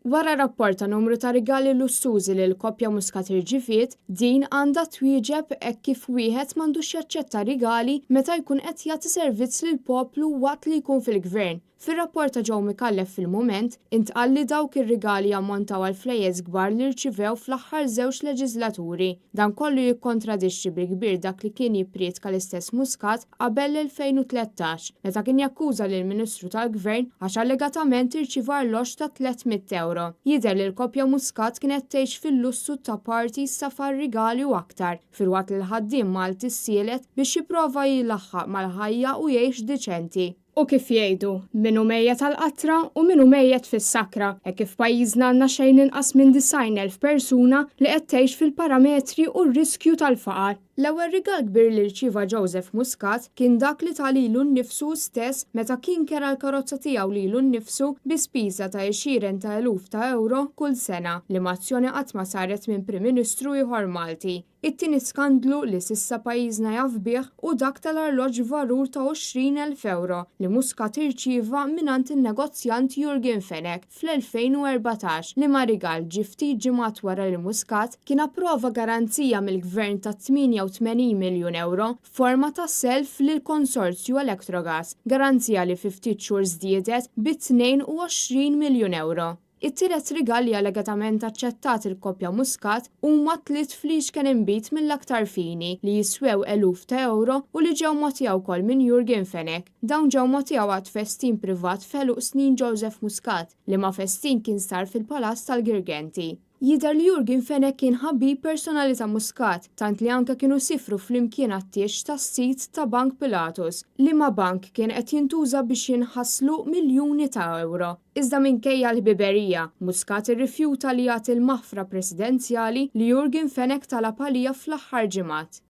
Wara rapport ta' numru ta' rigali lussużi li l-koppja Muscat irċiviet, din għandha twieġeb hekk kif wieħed m'għandux jaċċetta rigali meta jkun qed jagħti servizz lill-poplu waqt li jkun fil-Gvern. Fir-rapport ta' Joe Micallef f'Il-Mument, intqal li dawk ir-rigali jammontaw għal flejjes kbar li rċivew fl-aħħar żewġ leġiżlaturi. Dan kollu jikkontradixxi bil-kbir dak li kien jipprietka l-istess Muscat qabel l-2013, meta kien jakkuża lill-Ministru tal-Gvern għax allegatament irċieva arloġġ ta' 300 ewro. Jidher li l-koppja Muscat kienet tgħix fil-lussu ta' parties, safar, rigali u aktar, filwaqt li l-ħaddiem Malti ssielet biex jipprova jlaħħaq mal-ħajja u jgħix diċenti. U kif jgħidu, min hu mejjet għall-qatra u min hu mejjet fis-sakra, hekk kif f'pajjiżna għandna xejn inqas minn 90,000 persuna li qed tgħix fil-parametri u r-riskju tal-faqar. L-ewwel rigal kbir li rċieva Joseph Muscat kien dak li ta lilu nnifsu hu stess meta kien kera l-karozza tiegħu lilu nnifsu bi spiża ta' għexieren ta' eluf ta' ewro kull sena, liema azzjoni qatt ma saret minn Prim Ministru ieħor Malti. It-tieni skandlu li s'issa pajjiżna jaf bih hu dak tal-arloġġ valur ta' 20,000 ewro li Muscat irċieva mingħand in-negozjant Yorgen Fenech fl-2014, liema rigal ġie ftit ġimgħat wara li Muscat kien approva garanzija mill-Gvern ta' 88 miljun ewro f'forma ta' self lill-konsorzju Electrogas, garanzija li fi ftit xhur żdiedet bi 22 miljun ewro. It-tielet rigal li allegatament aċċettat il-koppja Muscat huma tliet fliexken inbid mill-aktar fini li jiswew eluf ta' ewro u li ġew mogħtija wkoll minn Yorgen Fenech. Dawn ġew mogħtija waqt festin privat f'għeluq snin Joseph Muscat, liema festin kien sar fil-Palazz tal-Girgenti. Jidher li Yorgen Fenech kien ħabib personali ta' Muscat, tant li anke kienu siefru flimkien għat-tieġ tas-sid ta' Bank Pilatus, liema bank kien qed jintuża biex jinħaslu miljuni ta' ewro. Iżda minkejja l-ħbiberija, Muscat irrifjuta li jagħti l-maħfra presidenzjali li Yorgen Fenech talab għaliha fl-aħħar ġimgħat.